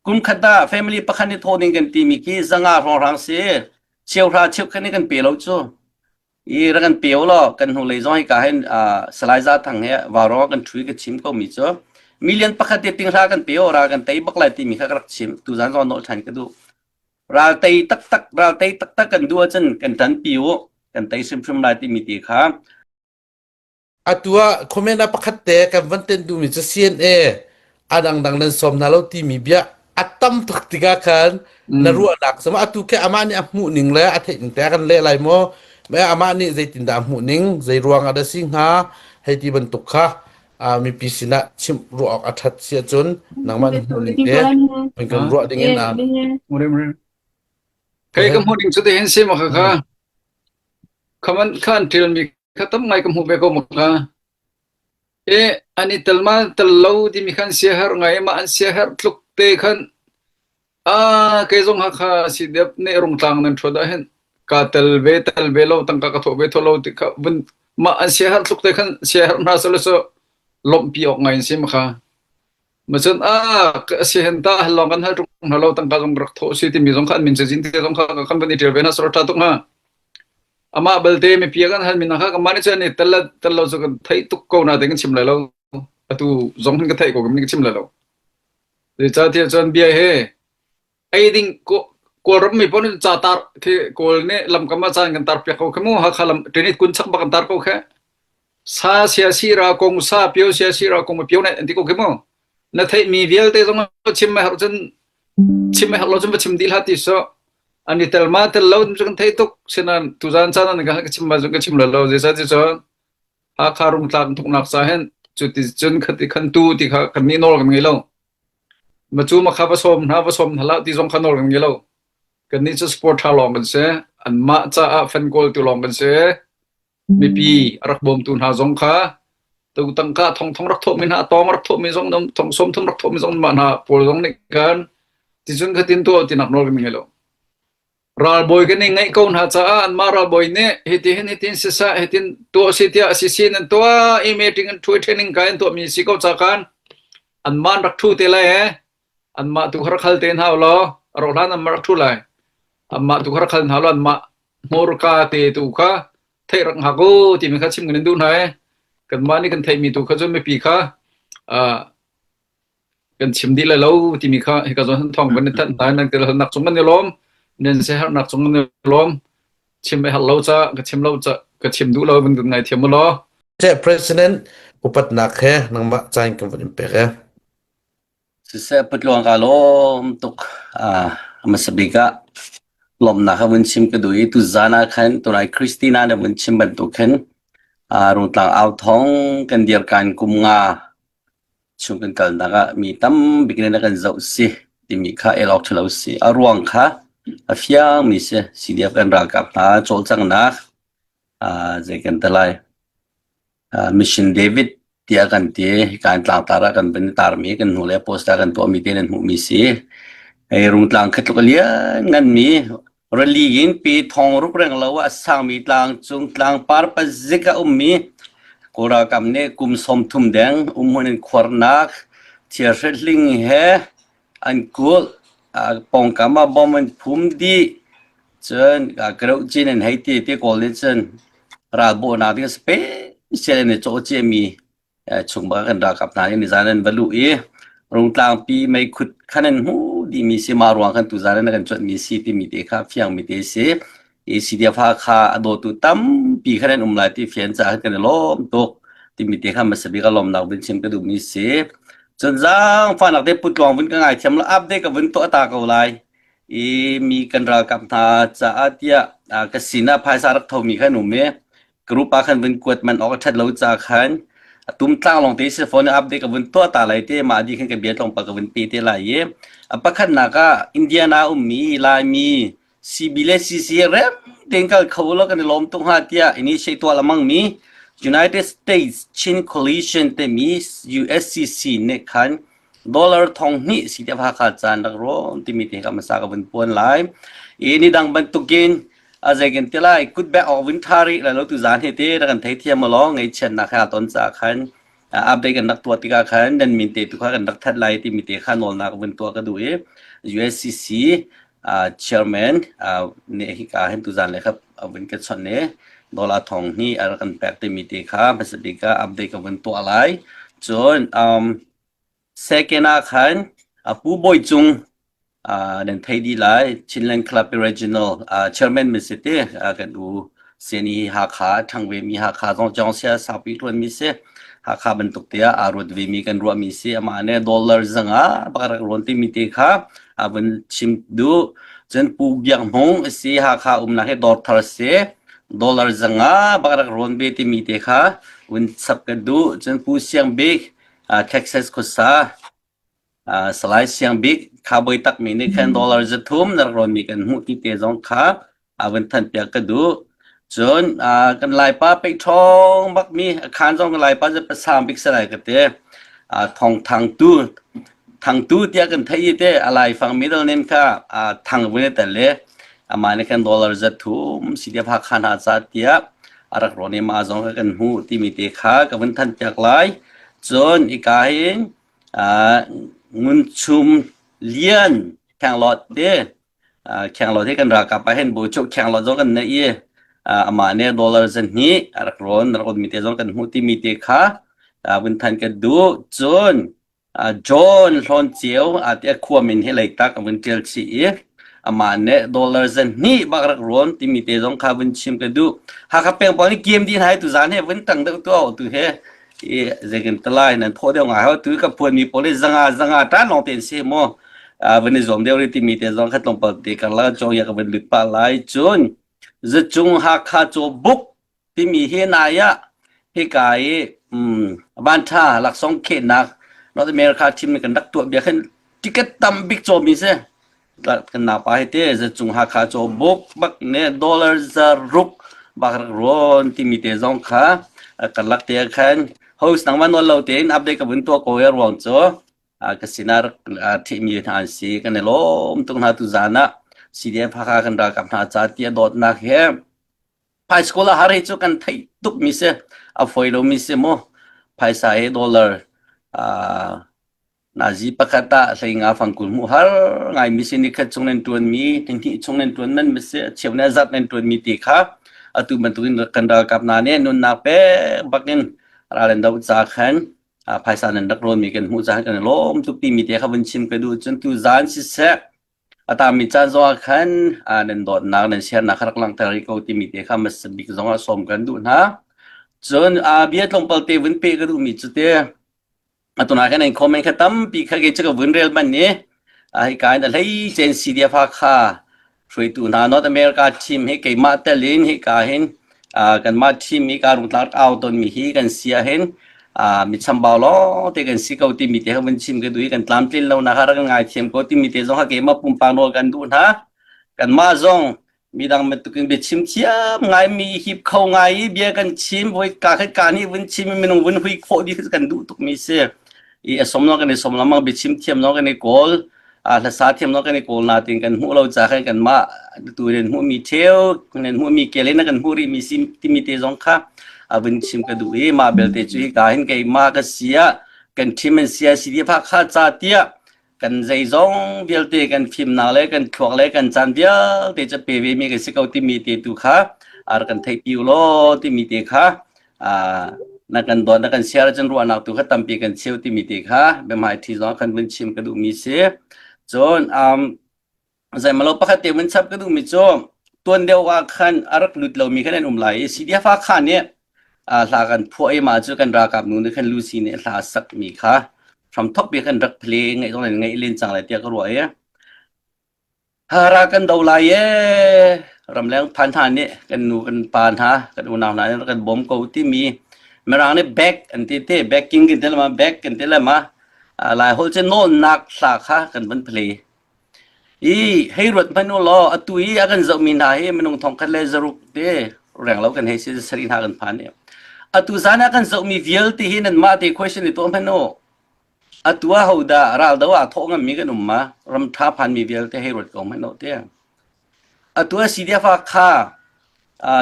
Kum khat ah family pakhat nih thawh ding kan timi khi zanga hrawnghrang si. Cheuhra cheukhat nih kan pe lo cu. I rak kan pe law kan hnulei zong hika hin Salai Za Thang he vaurawng ah kan ṭhu i ka chim ko mi cu million pakhat te tinghra kan pe ora kan tei bak lai timi kha ka rak chim. Tuzan zong nawl ṭhan ka duh. Ral tei taktak ral tei taktak kan duh ahcun kan ṭanpi u kan tei hrimhrim lai timi ti kha. Atu ah comment ah pakhat te kan van tenh duhmi cu CNA a dangdang nan sawm hna lo timi bia a tam tuk tikah khan na ruahnak sama atu ke amah nih a hmuh ning le a theih ning te kan leh lai maw me amah nih zeitindah a hmuh ning zei ruang ah dah si hnga hei ti bantuk kha mipi sinah chimh ruah awk a ṭhat si ahcun nangmah na hmuh ning te kan kan ruah ding in Kei ka hmuh ning cu te hin si ma kha kha khaman khan ṭialmi kha tam ngai ka hmuh ve ko ma kha. E an i tel ma tel lo timi khan siaherh ngai ma an siaherh tluk te khan a kei zong Hakha CDF nih Rungtlang nan ṭhuat ahhin ka tel ve tel ve lo tangka ka thawh ve thawh lo ti kha vun mah an siaherh tluk te khan siaherh hna seh law cu lawmhpi awk ngai an si ma kha. Macun a si hen ta hal lawng kan hal ṭung hna lo tangka zong rak thawh si timi zong kha an min cazin te zong kha kan van i ṭial ve hna seh law ṭha tuk hnga. Amah balte mipi a kan halmi hna kha kanmah nih cun i tel le tel lo cu kan theih tuk ko nain kan chim lai lo. Atu zong hin ka theih ko kan chim lai lo. Zeicahtiah cun bia hi ei ding Kawlram mi paoh nih ca tar khi Kawl nih lamkam ah caan kan tar piak ko khi mu Hakha lam Trinit kun chak bak kan tar ko khi. Sa sia si ra kong sa pio sia si ra kong pio ne an ti ko khi mu. Na theihmi vialte zong chim a herh cun chim a herh lo cun va chim dih hlah ti so an i tel ma tel lo cu kan thei tuk sinan tuzan caan an ka chim ma ka chim lo lo zeicah ti cun Hakha rungtlak thuknak ca hin cu ti cun khati khan tu ti kha kan nih nawl kan ngei lo ma cu ma kha va sawm hna va sawm hna hlah ti zong kha nawl kan ngei lo kan nih cu sport tha lawng kan si anmah caah fan kawl tu lawng kan si Mipi a rak bawmtu hna zong kha tu tangka thongthong rak thawhmi hna, tawng rak thawhmi zong thong sawmthum rak thawhmi zong mah hna pawl zong nih khan ticun khatin tuah tinak nawl kan ngei lo. Ralbawi kan i ngeih ko hna caah anmah ralbawi nih hitihin hitin siseh hitin tuah si tiah sisi nan tuah i meeting an ṭhu i training kai an tuahmi si ko ca khan anmah an rak ṭhu te lai ee anmah tu kha rak hal te hna ulaw a rawh hlan anmah rak ṭhu lai anmah tu kha rak hal hna law anmah hmurka te tu kha theih rak hngak u timi kha chim kan in duh hna i kanmah nih kan theihmi tu kha cun mipi kha kan chim dih lai lo timi kha hika zawn thawng kan in thanh hna nan tel nak cung kan i lawm nan siaherhnak cung kan i lawm chim a herh lo ca ka chim lo ca ka chim duh lo van kan ngaithiam u law President upatnak he nangmah cain kan van in pek e. Siseh patluang kaa lawm tuk. Ah, hmasa bik ah lawmhnak ka vun chim ka duh i tuzaan ah khan tunai Christina na vun chim bantuk khin ah Rungtlang au thong kan dirkan kum nga chung kan kalnak ah mi tambik nih na kan zoh si timi kha el awk ṭhalo si. A ruang kha a fiang mi si. CDF kan ralkap hna cawlcanghnak ah zei kan ti lai. Mission David tiah kan ti. Hika in tlangtar ah kan van i tarmi kan hnu le poster kan tuahmi te nan hmuhmi si. Hei Rungtlang khi tluk a lian nganmi rili in pi thong ruk reng lo ah a sangmi tlang cung tlangpar pazik a ummi Kawl ralkap nih kum 30 deng umhmun in khuarnak thirhri he an kulh. Pawngkam ah bom an phum dih. Cun kareuh cin an hei ti ti Kawl nih cun ralbawhnak ding special in i cawh ciami chung bak kan ralkap hna nih nizan an va luh i Rungtlangpi meikhu khan an hmuh dihmi si mah ruang khan tuzan in a kan cuanhmi si timi te kha fiangmi te si. I CDF kha a dawtu tampi khan an um lai ti fian caah kan i lawm tuk timi te kha hmasa bik a lawmnak vun chim ka duhmi si. Cun zaangfahnak te putluang vun ka ngaithiam la update ka vun tuah ta ko lai. I mi kan ralkap hna caah tiah ka sinah phaisa rak thomi khan um i group ah khan vun kuat man awk a ṭhat lo ca khan a tum tlang lawng te si phone update ka vun tuah ta lai te mah di khan ka bia tlawmpal ka vun pe te lai i a pakhatnak ah Indiana ummi Laimi CB le CC rem tein kal kho lo kan i lawm tuk hnga tiah initiate tuah lamang mi United States Chin Coalition timi USCC nih khan dollar 2000 si te Hakha caan rak rawn timi te ka hmasa ka vun puan lai. I ni dang bantukin a zeikin ti lai kut bek awk vun tha rih lai lo tu zan hi te rak kan theithiam law ngaihchiatnak he aa ton caah khan. Update kan rak tuah tikah khan nan min te tu kha kan rak that lai timi te kha nawlnak vun tuah ka duh i USCC chairman nih hika hin tuzan le kha vun ka chawnh i dollar thong hnih a rak kan pek timi te kha hmasa bik ah update ka vun tuah lai. Cun um, Second ah khan Pu Bawi Cung nan thei dih lai. Chinland Club Regional Chairman mi si ti kan u Seni Hakha a ṭhang vemi Hakha zong Jong sia saupi ṭuanmi si. Hakha bantuk te ah aa ruat vemi kan ruahmi si. Amah nih dollar zanga bak rak rawn timi te kha a vun chim duh. Cun Pu Biak Hmung a si Hakha umnak hi Dawrthar si. Dollar zanga bak rak rawn ve timi te kha vun chap ka duh. Cun Pu Siang Bik Texas khuasa Salai Siang Bik khabawi takmi nih khan dollar 300 na rak rawnmi kan hmuh ti te zong kha a vun thanpiak ka duh. Cun kan Laipa peih ṭhawng bakmi a khaan zong kan Laipa cu pasang bik salai ka ti. Thong thangtu thangtu tiah kan theih i te a laifang middle name kha thang vun i tel i amah nih khan dollar 300 CDF Hakha hna ca tiah a rak rawn i mah zong kha kan hmuh timi te kha ka vun thanpiak lai. Cun hika hin Ngunchum Lian Khenglawt te Khenglawt hi kan ralkap ah hin buchuk Khenglawt zong kan neih i amah nih dollar 200 a rak rawn rak rawnmi te zong kan hmuh timi te kha vun than ka duh. Cun John Hlawn Ceu tiah khua min hi Leitak a vun ṭial chih i amah nih dollar 200 bak rak rawn timi te zong kha vun chim ka duh. Hakha peng pawl nih kiam dih hna hi tuzaan hi vun tang deuh tuah tu he i zeitin talai nan thawh deuh ngai ho tu ka phuan mi pawl hi zanga zanga tan lawng te an si mu vun i zuam deuh rih timi te zong kha tlawmpal te karlak cawng ya ka vun lut pah lai cun zacung Hakha caw buk timi hi nai ah hika i vanṭha laksawng khehnak North America team nih kan rak tuah bia khin ticket tam bik cawmi si kan napa hi te zacung Hakha caw buk bak ne dollar 600 bak rak rawn timi te zong kha karlak te khan host nangmah nawl lo tein update ka vun tuah ko ya ruang cu ka sinah rak thihmi hna an si kan i lawm tuk hna tu zan ah CDF Hakha kan ralkap hna ca ti a dawtnak he Phaisa kawl a har hi cu kan theih tukmi si. A fawi lomi si mu. Phaisa hi dollar nazi pakhat ah 15 fang 20 hmuh har ngaimi si. Nikhat chung nan ṭuanmi, nihnih chung nan ṭuan man mi si, a cheu nih a zarh nan ṭuanmi ti kha atu bantukin kan ralkap hna nih nunnak pek bakin ral an doh ca khan phaisa nan rak rawnmi kan hmuh caah kan i lawm tuk timi te kha vun chim ka duh. Cun tuzaan siseh, A tangmi caan zongah khan nan dawtnak nan siarnak kha rak langhter rih ko timi te kha hmasa bik zongah sawm kan duh hna. Cun bia tlawmpal te vun peh ka duhmi cu te atu na kan comment kha tampi kha kei cu ka vun rel man i hika in a hleicen CDF Hakha hruaitu hna North America team hi keimah tel in hika hin kanmah team i ka rungtlak au tonmi hi kan si ahhin mi chambau lawng te kan si ko timi te kha vun chim ka duh i kan tlamtlin lo nak rak ngaithiam ko timi te zong kha keimah pumpak nawl kan duh hna. Kanmah zong midang bantukin biachim thiam ngai mi hip kho ngai i bia kan chim voi ka khat ka nih vun chim i minung vun hui khawh dih kan duh tuk mi si. I a som kan i som lamang biachim thiam zong kan i kawl hlasa thiam zong kan i kawl natin kan hmuh lo ca khan kanmah tu nan hmuhmi ṭheo nan hmuhmi kel in kan hmuh rihmi si timi te zong kha a vun chim ka duh i mah belte cu hika hin keimah ka si ah kan ṭhim an si ah CDF Hakha ca tiah kan zeizong vialte kan fimnak le kan thluak le kan caan vialte cu pe ve mi kan si ko timi te tu kha a rak kan theihpi u law timi te kha na kan dawt na kan share ahcun ruahnak tu kha tampi kan cheu timi te kha biahmaiṭhi zong kan vun chim ka duhmi si. Cun um, zeimalo pakhat te vun chap ka duhmi cu tuan deuh ah khan a rak lut lomi khan an um lai i CDF kha nih hla kan phuah i mah cu kan ralkap nu nih khan Lucy nih hla sakmi kha hramthok bik kan rak play ngaih zong ngaih len cang lai tiah ka ruah i Ral kan do lai ee. Ramleng phan hna nih kan nu kan pa hna kan unau hna nih kan bawm ko timi Mirang nih back an ti te backing kan ti lama back kan ti lama Lai holh cu nawlnak hla kha kan van play. I hei ruat hmanh u law atu i a kan zohmi hna hi minung 1600 te reng lo kan hei si sarih hna kan phan i atu zan ah kan zohmi vialte hi nanmah te question i tuah hmanh u. Atu ah hodah raldo aa thawh ngammi kan um ma? Ramṭha phanmi vialte hei ruat ko hmanh u tiah. Atu ah CDF ah kha.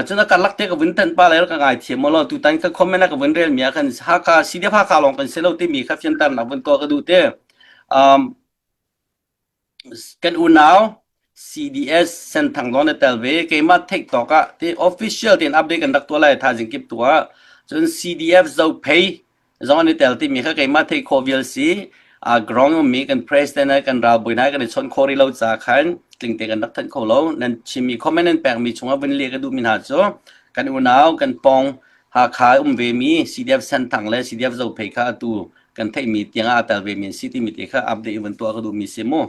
Cun a karlak te ka vun tan pa le ka ngai thiam law tutan ka comment a ka vun rel mi ah khan Hakha CDF Hakha lawng kan si lo timi kha fianter nak vun tuah ka duh te. Um, Kan unau CDS Senthang zong na tel ve. Keimah theih tawk ah ti official tein update kan rak tuah lai thaizing kip tu ah. Cun CDF Zophei zong an i tel timi kha keimah theih khawh vial si. Uh, ground ummi kan president he kan ralbawi hna kan i chawnh khawh rih lo ca khan tlingte kan rak thanh kho lo. Nan chimmi comment nan pekmi chungah vun leh ka duhmi hna cu kan unau kan pong Hakha um vemi CDF Senthang le CDF Zophei kha atu kan theihmi tiang ah tel ve mi si timi te kha update vun tuah ka duhmi si mu.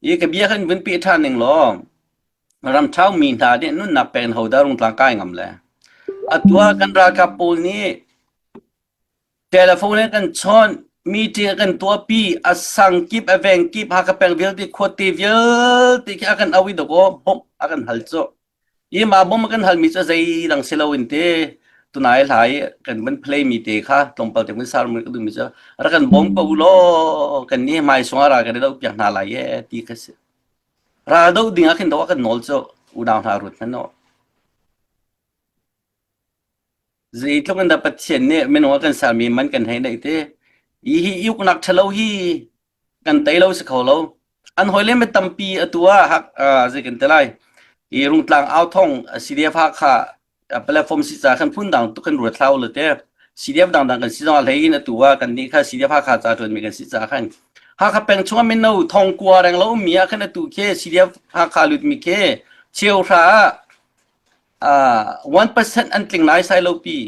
I ka bia khan vun pe ṭhan ning law ramṭhau mi hna nih nunnak pek in hodah rungtlang kai ngam le atua kan ralkap pawl nih telephone in kan chawnh meeting kan tuahpi a sang kip a veng kip Hakha peng vialte khuate vialte khi a kan au i dawkaw bawmh a kan hal cu Hi mah bawm kan halmi cu zeidang si loin te tunai hlai kan van play mi te kha tlawmpal te vun sar mun ka duhmi cu rak kan bawm ko u law kan nih hmai sung ah ral kan i doh piak hna lai e ti kha si. Ral doh ding ah khin doh ah kan nawl cu unau hna ruat hmanh u. Zeitluk in dah Pathian nih minung a kan sermi man kan hei neih te. Hi hi uknak ṭhalo hi kan tei lo si kho lo. An hawile mi tampi atu ah hak zei kan ti lai. I Rungtlang authong CDF Hakha platform si ca khan phun dang tuk kan ruat thlau le te. CDF dangdang kan si zong ah hlei in atu ah kan nih kha CDF Hakha ca ṭuan mi kan si ca khan Hakha peng chung ah mino thong kua reng lo ummi ah khan atu khi CDF Hakha lut mi khi cheuhra ah 1% an tling lai sai lo pi.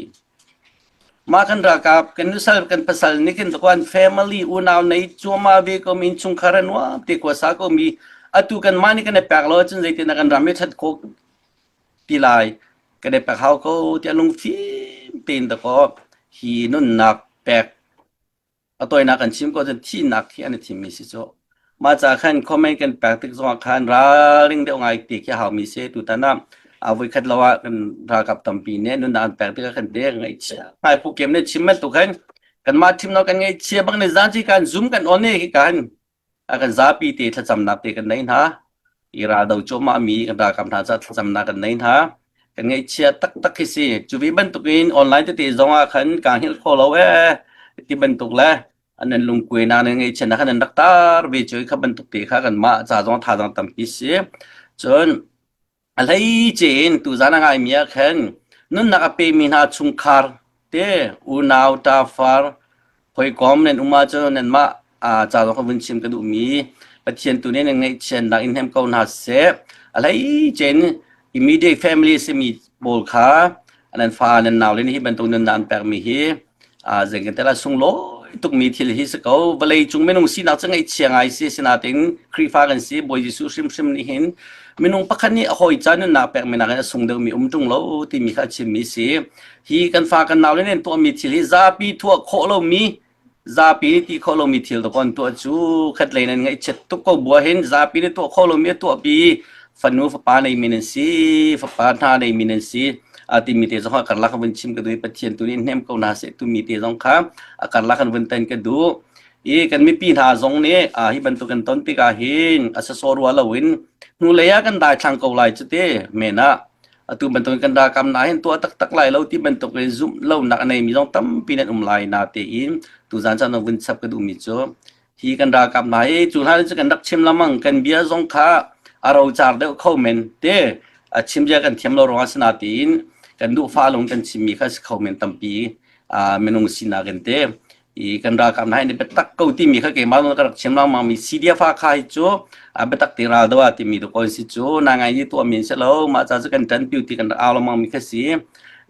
Mah kan ralkap kan nusal kan pasal nih khin tuan family unau nei cuama ve ko mi chungkhar an nuam te kwa sa ko mi atu kan mah nih kan i pek lo cun zeitin kan ram hi that khawh ti lai kan i pek hau ko tiah lungfim tein dakaw hi nunnak pek A tawinak kan chim ko cun thihnak khi an i thimmi si cu. Mah ca khan comment kan pek tik zongah khan ralring deuh ngai ti khi a haumi si. Tutan ah a voikhat lo ah kan ralkap tampi nih nunnak an pek tikah kan te ngaihchia. Hmai pu kem nih chim bantuk khan kanmah thim lo kan ngaihchia bak nih zan ci kan zoom kan on i kan a kan zapi te thlacamnak te kan nei hna i raldo cuahmah mi kan ralkap hna ca thlacamnak kan nei hna kan ngaihchia taktak khi si cu ve bantukin online tete zong ah khan kaa hngilh kho lo ee ti bantuk le an nan lungkuai na nan ngaihchia na khan nan rak tar ve cu kha bantuk te kha kan mah ca zong thazaang tampi si cun A hleice in tuzaan a ngaimi ah khan nunnak a pemi hna chungkhar te unau ṭafar hawikom nan um ahcun nanmah ca zong ka vun chim ka duhmi Pathian tu nih nan ngaihchiatnak in hnem ko hna seh. A hleice in immediate family simi pawl kha nan fa nan nau le nih hi bantuk nunnak an pekmi hi Zeitintiah a sunglawi tukmi thil hi si ko. Vawlei cung minung sinak cu ngaihchia ngai si. Sinain Khrihfa kan si. Bawi Jesuh hrimhrim nih hin minung pakhat nih a hawi ca nunnak pekmi nakin a sung deuhmi um ṭung lo timi kha a chimmi si. Hi kan fa kan nau le nih an tuahmi thil hi zapi tuah khawh lomi zapi nih ti khawh lomi thil dawkaw an tuah cu khatlei nan ngaihchiat tuk ko bua hin zapi nih tuah khawh lomi a tuahpi fanu fapa neimi nan si fapa hna neimi nan si a timi te zong a karlak kan vun chim ka duh i Pathian tu nih hnem ko hna seh tumi te zong kha a karlak kan vun tan ka duh i kan mipi hna zong nih hi bantuk kan ton tikah hin a sasawh rua loin hnulei ah kan daithlang ko lai cu te men ah atu bantuk kan ralkap na hin tuah taktak lai lo ti bantuk in zumh lonak a neimi zong tampi nan um lai na tein tuzan caan vun chap ka duhmi cu hi kan ralkap hna hi cu hlan cu kan rak chim lamang kan bia zong kha a rocar deuh kho men te a chim bia kan thiam lo ruangah sina tiin kan duh fa lung kan chimmi kha si kho men tampi minung sinak in te i kan ralkap hna hi biatak ko timi kha keimah zong ka rak chim lengmang mi CDF kha hi cu a biatak ti ral do ah timi tu ko si cu na ngai ni tuah min si lo mah ca cu kan ṭan piu ti kan rak au lengmang mi kha si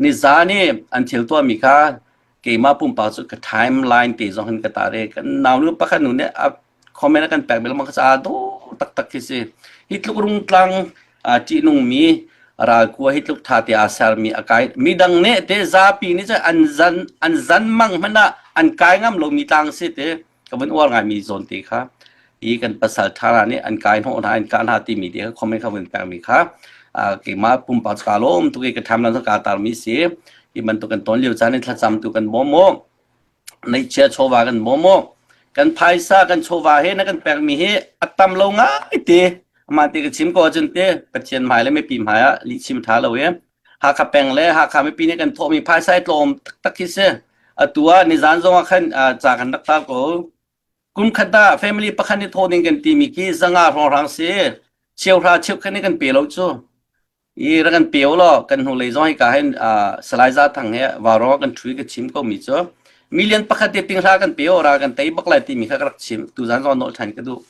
ni za nih an thil tuah mi kha keimah pumpak cu ka timeline te zong hin ka ta re kan nau nu pakhat nu nih a comment a kan pek mi lengmang kha ca dawh taktak khi si hi tluk rungtlang ṭihnungmi ralkua hi tluk ṭha te aa sermi a kai midang nih te zapi nih cun an zan an zan mang hmanh ah an kai ngam lomi tlang si te ka vun uar ngaimi zawn te kha hi kan pasal ṭha hna nih an kai hnawh hna an kah hna timi te kha comment kha vun pekmi kha keimah pumpak ka lawm tuk i ka ṭham lan ka tarmi si hi bantuk kan ton lio caan in thlacam tu kan bawm mu neihchia chawva kan bawm mu kan phaisa kan chawva he na kan pekmi hi a tam lo ngai te amah te ka chim ko ahcun te Pathian hmai le mipi hmai ah lih chim tha lo e. Hakha peng le Hakha mipi nih kan thawhmi phaisa tlawm taktak khi si. Atu ah nizan zong ah khan ca kan rak tar ko. Kum khat ah family pakhat nih thawh ding kan timi khi zanga hrawnghrang si. Cheuhra cheukhat nih kan pe lo cu. I rak kan pe law kan hnulei zong hika hin Salai Za Thang he varo kan ṭhui ka chim ko mi cu million pakhat te tinghra kan pe ral kan tei bak lai timi kha ka rak chim. Tuzan zong nawl ṭhan ka duh.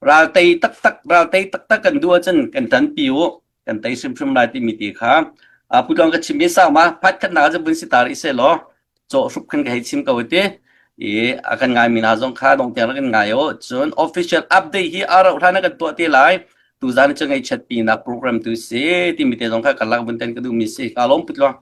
Ral tei taktak ral tei taktak kan duh ahcun kan ṭanpi u kan tei hrimhrim lai timi ti kha putlong ka chim mi sau ma phat khatnak ah vun si tar i seh law cawh hrup khan ka hei chim ko ti i a kan ngai mi hna zong kha dong tiang kan ngai o cun official update hi a rauh hlan kan tuah te lai tuzan cu ngaihchiat pinak program tu si timi te zong kha ka lak vun ten ka duh mi si ka lawm putluang.